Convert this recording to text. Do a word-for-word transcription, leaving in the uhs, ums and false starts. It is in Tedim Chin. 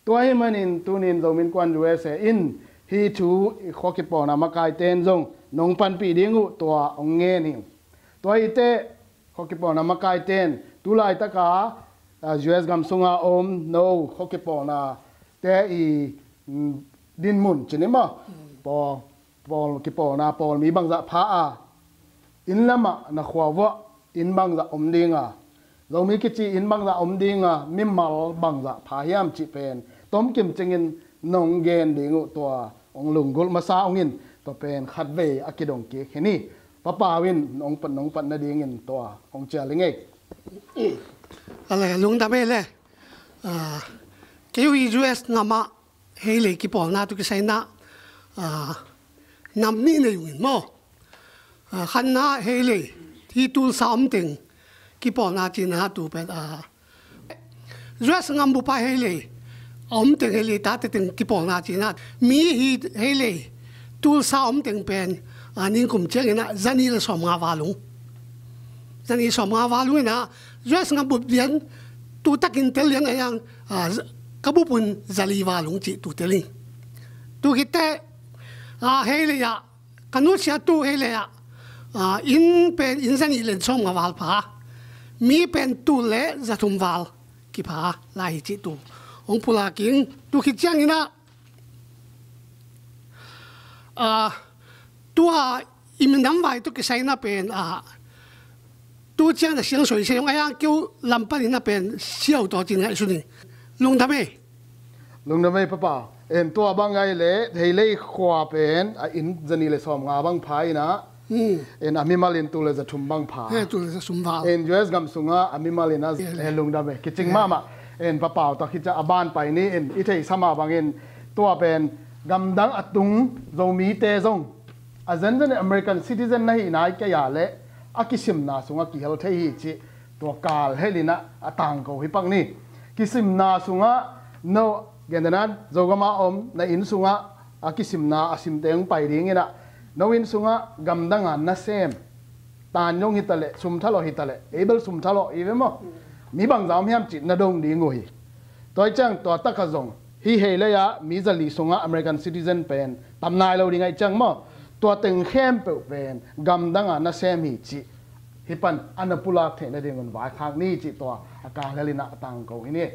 Tua ahih manin tunin Zomi Innkuan U S A in hih thu i khua kipawlna makaite'n zong nong panpih ding uh tua hong ngen hi. Tua hi teh khua kipawlna makaite'n tu laitaka, ah, U S gam sunga om no khua kipawlnate i, mm, dinmun ci ni maw? Pawl, pawl kipawlna pawl mi bangzah pha a, inn lamah na khua vuah inn bangzah om ding a, Zomi kici inn bangzah om ding a, mimal bangzah pha hiam cih pen tomkim cingin nong gen ding uh tua hong lunggulh masa hong in, tua pen khatvei a kidong kik hi ni. Pa Pau in nong pat, nong pat nadingin tua hong cial i ngei. A le, lungdam ei le. Ah, kei uh i U S gamah hei lei kipawlna tawh kisai in ah, ah, nam nih nei ung in maw. Ah, khatna hei lei, hih Tulsa om teng kipawlna cihna tu pen, ah, U S gam bup ah hei lei a om teng, hei lei tate teng kipawlna cihna, mi hih hei lei Tulsa om teng pen, ah, ningkum ciangin ah zanih le sawmnga val ung. Zanih sawmnga val ung in ah, U S gam bup lian, tu takin tel lian a hiang, ah, ka bup un zali val ung cih tu tel ing. Tu khit teh, ah, hei lei ah, ka nusiat tu hei lei ah, ah, inn pen inn zanih le sawmnga val pha, mi pen tul le zathum val kipha lai hi cih tu hong pulak ing. Tu khit ciangin ah, ah, tua i minam vai tawh kisai in ah pen, ah, tu ciang na siang soi se hong a hiang keu lam panin ah pen siau tawh cin ngaihsun ing. Lungdam ei. Lungdam ei Pa Pau. En tua bang ngai le, hei lei khua pen, a inn zanih le sawmnga bang pha in ah. Hmm. En a mimal in tul le zathum bang pha. He, tul le zathum val. En U S gam sungah a mimal in ah, he, he, lungdam ei. Kicing mahmah. En Pa Pau tawh khit ciang a ban pai ni in i theihsa mah bangin tua pen gamdang a tung Zomite zong a zenzen in American citizen na hih nai kei a le a kisimna sungah kihel thei hi cih tua kal helin ah a tangko hi pak ni. Kisimna sungah no, gentenan Zogam a om na inn sungah a kisimna a simte hong pai dingin ah no inn sungah gamdang a nasem, tan zong hi ta leh, sum thalawh hi ta leh, ei bel sum thalawh hi ve maw? Mi bangzah om hiam cih na dong ding uh hi. Tua hi ciang tua takah zong hih hei lei ah mi zali sungah American citizen pen tam nai lo ding ahih ciang maw, tua teng khempeuh pen gamdang a nasem hi cih hih pan a na pulak theih nadingun vaikhak ni cih tua a kal helin ah a tangko hi ni.